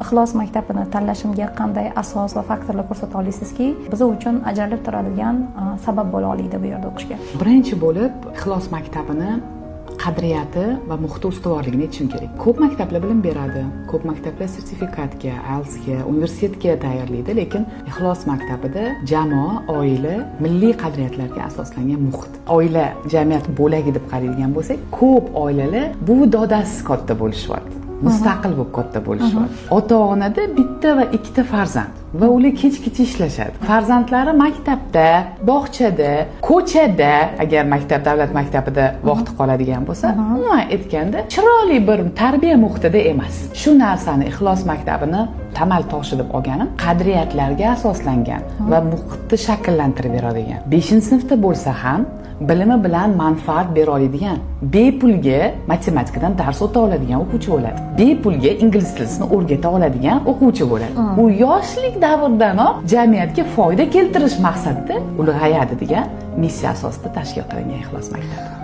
Ixlos maktabini tanlashimga qanday asos va faktorlar ko'rsata olasizki, biz uchun ajralib turadigan sabab bo'la oladi bu yerda o'qishga? Birinchi bo'lib, Ixlos maktabini qadriyati va muhiti ustuvorligini aytishim kerak. Ko'p maktablar bilim beradi, ko'p maktablar sertifikatga, IELTSga, universitetga tayyorlaydi, lekin Ixlos maktabida jamoa, oila, milliy qadriyatlarga asoslangan muhit. Oila jamiyat bo'lagi deb qaraydigan bo'lsak, ko'p oilalar buvi dodasiz katta bo'lishyapti, mustaqil bo'lib katta bo'lishyapti. Ota onada bitta va ikkita farzand va ular kechgacha ishlashadi. Farzandlari maktabda, bog'chada, ko'chada, agar maktab davlat maktabida vaqti qoladigan bo'lsa, umuman aytganda, chiroyli bir tarbiya muhitida emas. Shu narsani Ixlos maktabini tamal toshi deb olganim, qadriyatlarga asoslangan va muhitni shakllantirib beradigan, 5-sinfda bo'lsa ham bilimi bilan manfaat bera oladigan, bepulga matematikadan dars o'ta oladigan o'quvchi bo'ladi, bepulga ingliz tilini o'rgata oladigan o'quvchi bo'ladi. U yoshlik davridanoq jamiyatga foyda keltirish maqsadida ulg'ayadi degan missiya asosida tashkil qilingan Ixlos maktabi.